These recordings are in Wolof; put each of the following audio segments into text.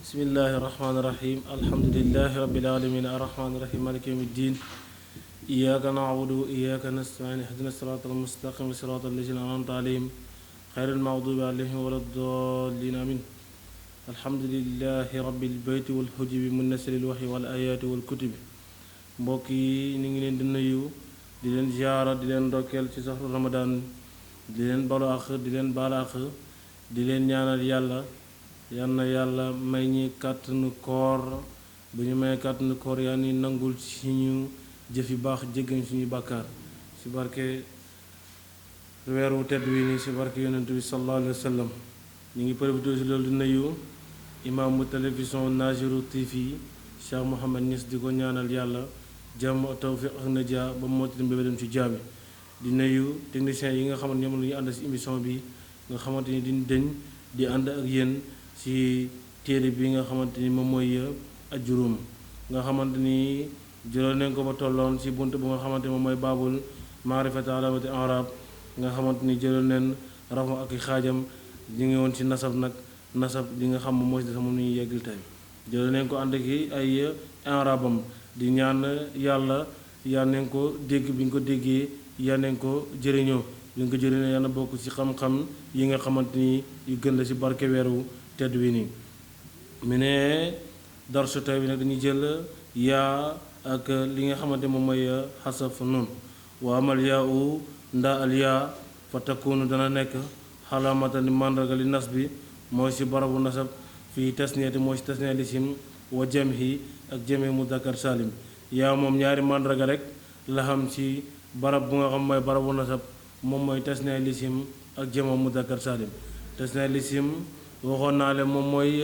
بسم الله الرحمن الرحيم الحمد لله رب العالمين الرحمن الرحيم مالك يوم الدين إياك نعبد وإياك نستعين اهدنا الصراط المستقيم صراط الذين أنعمت عليهم خير المغضوب عليهم ولا الضالين آمين الحمد لله رب البيت والحجب منزل الوحي والآيات والكتب mbokk yi ñu ngi leen di nuyu di leen ziara di leen ndokkeel ci saxru ramadan di leen balu àq di leen baal àq di leen ñaanal yàlla yal na yàlla may ñi kàttanu koor bu ñu may kàttanu koor yaa ni nangul suñu jëf yu baax jéggañ suñu bàkkaar ci barke weeru tedd wi nii ci barke yonent bi sallallahu alayhi wa sallam ñu ngi profité ci loolu di nuyu imaamu télévision Naziru TV Cheikh Mouhamed Niass di ko ñaanal yàlla jàmm tawfiq ak najaa ba mottali mbébétam ci jaami di nuyu techniciens yi nga xamante ñoom la ñu ànd ci émission bi nga xamante ni di dëñ di ànd ak yéen ci téere bi nga xamante ni moom mooy ajjuróom nga xamante ni jëloon nañ ko ba tolloon ci bunt bu nga xamante ni moom mooy baabul maarifati alamati arab nga xamante ni jëloon nañ rafa ak i xaajam ñu ngi woon ci nasab nag nasab li nga xam moom moo ci des moom la ñuy yeggal tey jëloon nañ ko ànd ak ay arabam di ñaan yàlla yal nañ ko dégg bi ñu ko déggee yal nañ ko jëriñoo li nga ko jëriñoo yal na bokk ci xam-xam yi nga xamante ni yu gën la ci barke weeru tedd wi nii mu ne darsu tey bi nag dañuy jël yaa ak li nga xamante moom mooy xasaf noonu waa amal yaa u ndaa al yaa fa takkuunu dana nekk xalaamata ni màndarga li nas bi mooy ci barabu nasab fii tasniyati mooy ci tasniya lisim wa jamhi ak jame mudakkar salim yaa moom ñaari màndarga rek la xam ci barab bu nga xam mooy barabu nasab moom mooy tasniya lisim ak jame mudakkar salim tasniya lisim waxoon naa leen moom mooy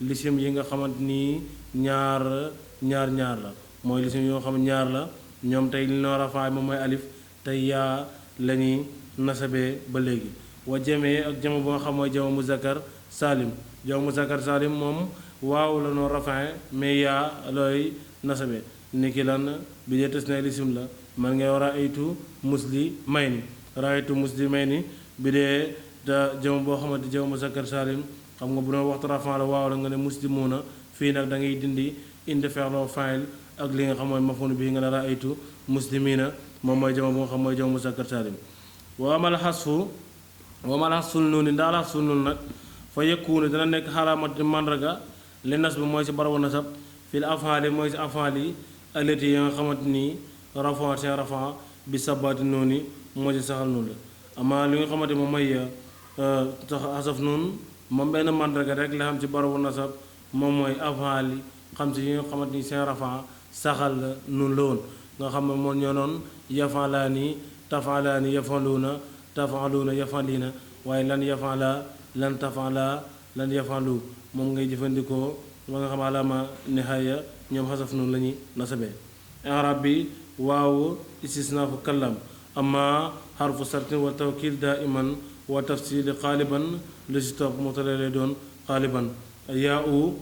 lisim yi nga xamante ni ñaar la mooy lisim yoo xam ñaar la ñoom tey li noo rafaay moom mooy alif tey yaa la ñuy nasabee ba léegi wa jamee ak jama bu nga xam mooy jama muzakkar salim jama muzakkar salim moom waaw la noo rafaay mais yaa looy nasabee niki lan bi dee tasniya lisim la man ngay war a aytu muslimayni raaytu muslimayni bi dee da jama boo xamante jama muzakkar salim xam nga bu doon waxtu rafan la waaw la nga ne muslimuuna fii nag da ngay dindi indi feexloo fayil ak li nga xam mooy mafunu bii nga ne raaytu muslimiina moom mooy jama bu nga xam mooy jama muzakkar salim wa amal xasful noonu ndaal xasful noonu nag fa yëkkuunu dana nekk xalaamati màndarga li nas bi mooy si barabu nasab fil afaali mooy si afaali alati yi nga xamante ni rafan seen rafan bi sabaati noonu moo si saxal noonu la amaa li nga xamante moom mooy tax asaf noonu moom benn màndarga rek la xam ci barabu nasab moom mooy afaali xam si yi nga xamante ni seen rafan saxal la noonu la woon nga xam ne moom ñoo noon yafalaani tafaalaani yafaluuna tafaluuna yafaliina waaye lan yafala lan tafala lan yafalu moom ngay jëfandikoo ba nga xam alaama nihaaya ñoom xasaf noonu la ñuy nasabee arab bi waaw istisnaafu kallam amma xarfu sartin wa tawkil daiman wa tafsili xaaliban lu si topp mubtada lay doon xaaliban yaa u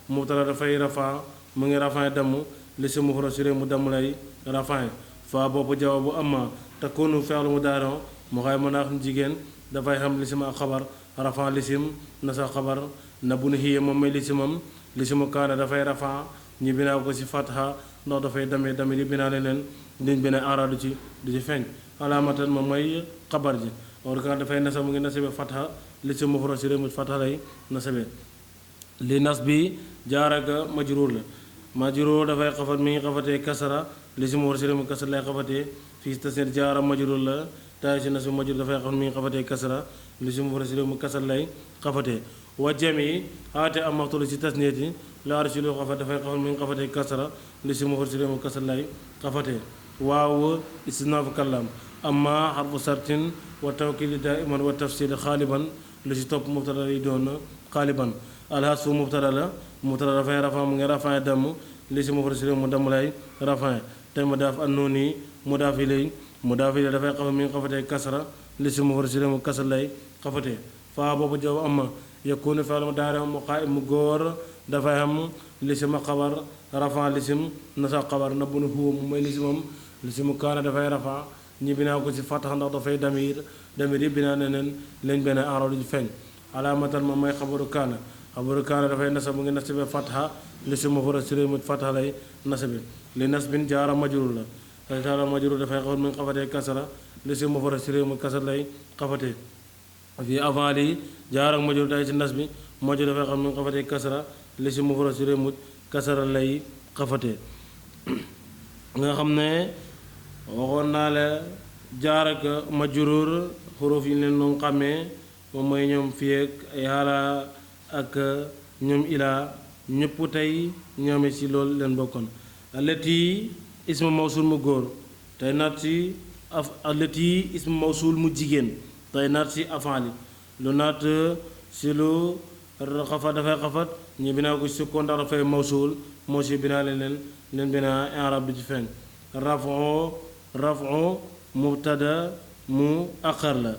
mubtada dafay rafaa mu ngi rafaa damm li si mufrad si mu damm lay rafaa faa boppu jawabu amma takunu feexlu mu daaron mu xay mën a xam jigéen dafay xam lisim ak xabar rafaa lisim na sa xabar na bu nu xiyee moom mooy lisimam lisimu kaana dafay rafaa ñi binaa ko si fatha ndax dafay dame li binaa leen liñ binaa ara du ci feeñ alaamatan moom mooy xabar ji or ka dafay nasab mu ngi nasabe fatha lisim mufrad si mu fatha lay nasabe li nas bi jaaraka majruur la majruur dafay xafat mi ngi xafatee kasara lisim mufrad si mu kasara lay xafatee fii tasniyat jaara majruur la taay si nas bi majruur dafay xafat mi ngi xafatee kasara lisim mufrad si mu kasara lay xafatee wa jami aate am maxtulu si tasniyati la arsi lu xafat dafay xafat mi ngi xafatee kasara lisim mufrad si mu kasara lay xafatee waaw istinaafu kallam amma xarfu sartin wa tawkili daiman wa tafsili xaaliban lu si topp mubtada lay doon xaaliban alxasfu mubtada la mubtada dafay rafaa mu ngi rafaa damm li si mufrad si mu damm lay rafaa te mudaaf an noonu mudaaf ilay dafay xafa mi ngi xafatee kasra li si mufrad si mu kasra lay xafatee faa boobu jaw amma yakunu fi'l mudaari mu qaa'im mu góor dafay am lisim xabar rafaa lisim nasa xabar na bunu huwa mu mooy lisimam lisimu kaana dafay rafaa ñi binaa ko si fatax ndax dafay damir yi binaa neneen lañ benn enro duñ feeñ alaamatan moom mooy xabaru kaana xabaru kaana dafay nasab mu ngi nasabe fatha li si mufrad si mu fatha lay nasabe li nasbin jaara majrur la te jaara majrur dafay xaw mi ngi xafatee kasara li si mufrad si mu kasar lay xafatee fii avant lii jaar ak majrur day ci nas bi majrur dafay xam mi ngi xafatee kasara li si mufrad si mu kasara lay xafatee nga xam ne waxoon naa la jaar ak majrur xuruf yi leen noonu xàmmee moom mooy ñoom fii ak yàlla ak ñoom ilaa ñëpp tey ñoome ci loolu leen bokkoon allati ismu mawsul mu góor tey naat ci allati ismu mawsul mu jigéen tey naat ci afaali lu naat ci lu xafat dafay xafat ñu binaa ko sukkoon ndax dafay mawsul moo si binaa leen binaa i'raab bi ci feeñ rafu mubtada mu aqar la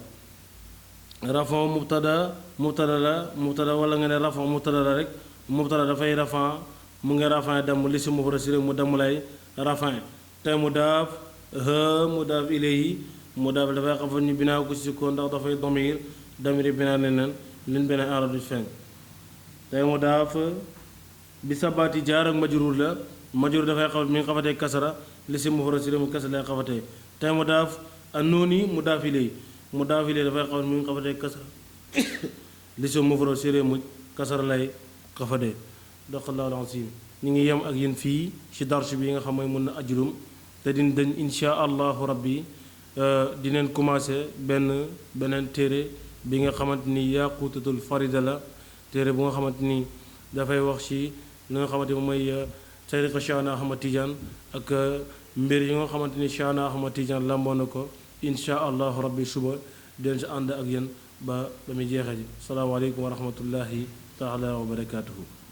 rafon mubtada wala nga ne rafon mubtada la rek mubtada dafay rafan mu ngi rafan damm li si mufrad si rek mu damm lay rafan te mudaaf ilayhi mudaaf dafay xafat ñu binaa ko si ko ndax dafay damir binaa leen benn arab du feeñ te mudaaf bi sabaati jaar ak majruur la majruur dafay xafat mi ngi xafatee kasara li si mufrad si rek mu kasara lay xafatee te mudaaf annooni mudaaf ilayhi dafay xaw mi ngi xafatee kasara li si mufrad si mu kasara lay xafatee daqallaahu al-aziim ñu ngi yem ak yéen fii ci darsu bi nga xam mooy mun na ajrum te din dañ insha allahu rabbi dineen commencé beneen téere bi nga xamante ni yaaqutatul farida la téere bu nga xamante ni dafay wax ci li nga xamante ni mooy tariqa Cheikhna Ahmad Tidiane ak mbir yi nga xamante ni Cheikhna Ahmad Tidiane lamboo na ko insha allahu rabbi suba den si ànd ak yéen ba muy jeexee ji salaamaaleykum wa rahmatullahi taala wa barakaatuhu